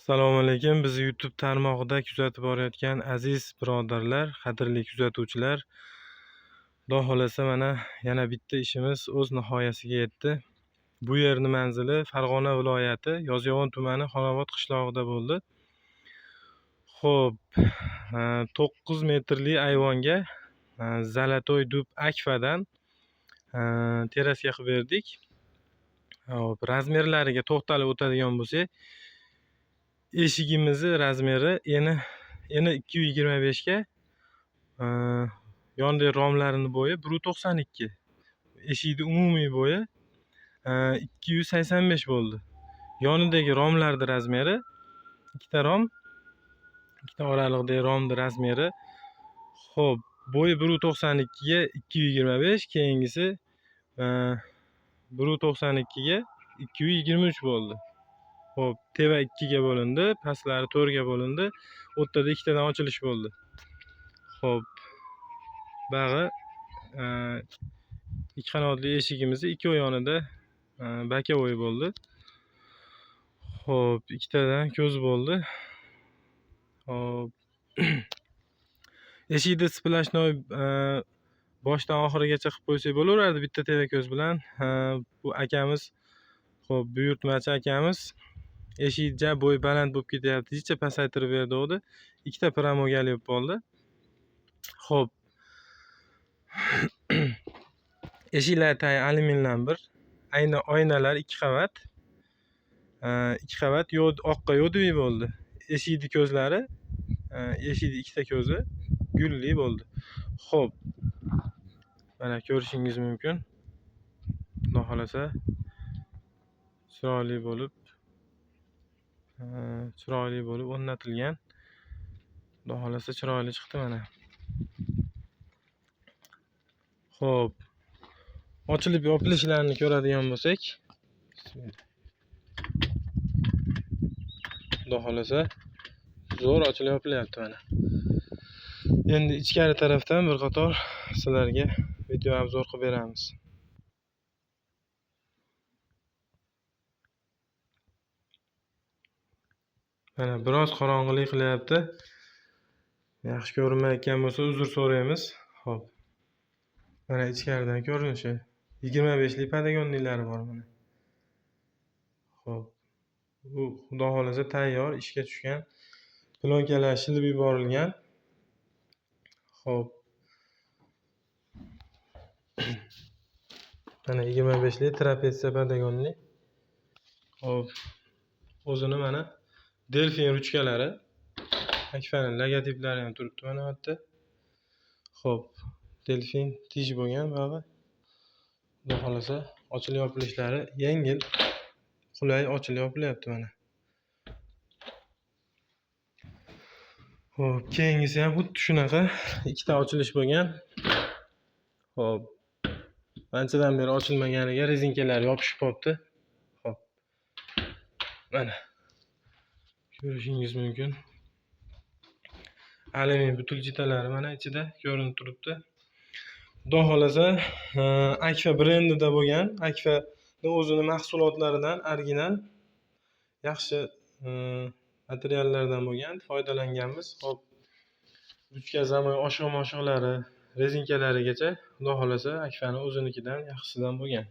Assalomu alaykum. Bizni YouTube tarmog'ida kuzatib borayotgan aziz birodarlar, qadrli kuzatuvchilar. Xudo xolasa mana yana bitta ishimiz o'z nihoyasiga yetdi. Bu yerning manzili Farg'ona viloyati, Yozyovon tumani, Xonobod qishlog'ida bo'ldi. Xo'p, 9 metrli ayvonga Zalatoy dub Akfadan terraska qilib berdik. Xo'p, razmerlariga to'xtalib o'tadigan bo'lsak, eshigimizni razmeri eni 225 ga, yondagi romlarini bo'yi 1.92. Eshikning umumiy bo'yi 285 bo'ldi. Yonidagi romlarning razmeri ikkita rom, ikkita oraliqdagi romning razmeri, xo'p, bo'yi 1.92 ga 225, keyingisi 1.92 ga 223 bo'ldi. Xo'p, teva 2 ga bo'lindi, pastlari 4 ga bo'lindi. O'rtada ikkitadan ochilish bo'ldi. Xo'p, bag'i ikki qanotli eshigimizni ikki yonida bakovoy bo'ldi. Xo'p, ikkitadan ko'z bo'ldi. Xo'p. Eshikni splashnoy boshdan oxirigacha qilib qo'ysak bo'laverardi bitta teva ko'z bilan. Bu akamiz, xo'p, buyurtmachi akamiz eshik ja bo'yi baland bo'lib ketyapti, jicha pasaytirib berdi. Ikkita pramogali bo'lib qoldi. Xo'p. Eshiklar tayi alyumindan bir, ayni oynalar 2 qavat. 2 qavat yod oqqa yodviy bo'ldi. Eshikning ko'zlari, eshikning ikkita ko'zi gulli bo'ldi. Xo'p. Mana ko'rishingiz mumkin. Xudo xolasa chiroyli bo'lib, chiroyli bo'lib o'rnatilgan. Xudo xolasa chiroyli chiqdi mana. Xo'p. Ochilib yopilishlarini ko'radigan bo'lsak, Xudo xolasa zo'r ochilib yopilyapti mana. Endi ichkari tarafdan bir qator sizlarga video obzor qilib beramiz. Mana biroz qorong'ilik qilyapti. Yaxshi ko'rinmayotgan bo'lsa uzr so'raymiz. Xo'p. Mana ichkaridan ko'rinishi. 25 lik padagonliklari bor mana. Xo'p. Bu Xudo xolasa tayyor, ishga tushgan. Plonkalar shilib yuborilgan. Xo'p. Mana 25 lik trapetsiya padagonli. Xo'p. O'zini mana delfin ruchkalari, Akfa'ning logotiplari ham turibdi mana bu yerda. Xo'p, delfin tish bo'lgan bag'i. Xudo xolasa ochilib yopilishlari yengil, qulay ochilib yopilyapti mana. Xo'p, keyingisi ham xuddi shunaqa ikkita ochilish bo'lgan. Xo'p. Anchadan beri ochilmaganiga rezinkalar yopishib qolibdi. Xo'p. Mana ko'rishingiz mumkin. Alyumin butulchitalari mana ichida ko'rinib turibdi. Xudo xolasa Akfa brendida bo'lgan, Akfa'ning o'zini mahsulotlaridan original yaxshi materiallardan bo'lgan, foydalanganmiz. Xo'p, ruchka zamoy oshiq-moshiqlari, rezinkalarigacha Xudo xolasa Akfa'ning o'zinikidan yaxshisidan bo'lgan.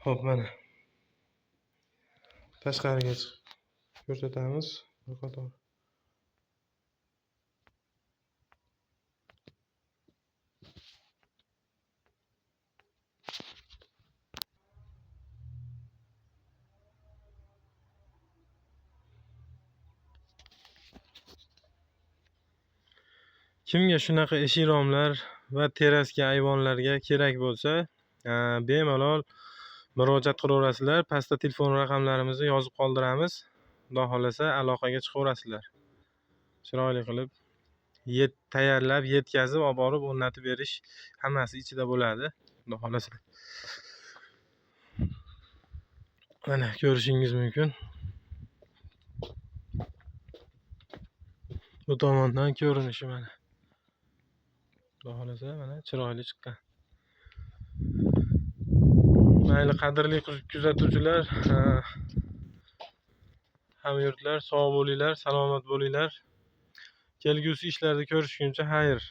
Xo'p, mana tashqariga chiqib ko'rsatamiz bir qator. Kimga shunaqa eshik romlar va terraska ayvonlarga kerak bo'lsa, bemalol murojaat qilaverasizlar. Pastda telefon raqamlarimizni yozib qoldiramiz. Xudo xolasa aloqaga chiqaverasizlar. Chiroyli qilib tayyorlab, yetkazib, olib borib o'rnatib berish hammasi ichida bo'ladi. Xudo xolasa. Mana ko'rishingiz mumkin. Bu tomondan ko'rinishi mana. Xudo xolasa mana chiroyli chiqqan. Mayli, qadrli kuzatuvchilar, Hamyurtlar, sog' bo'linglar, salomat bo'linglar. Kelgusi ishlarda ko'rishguncha xayr.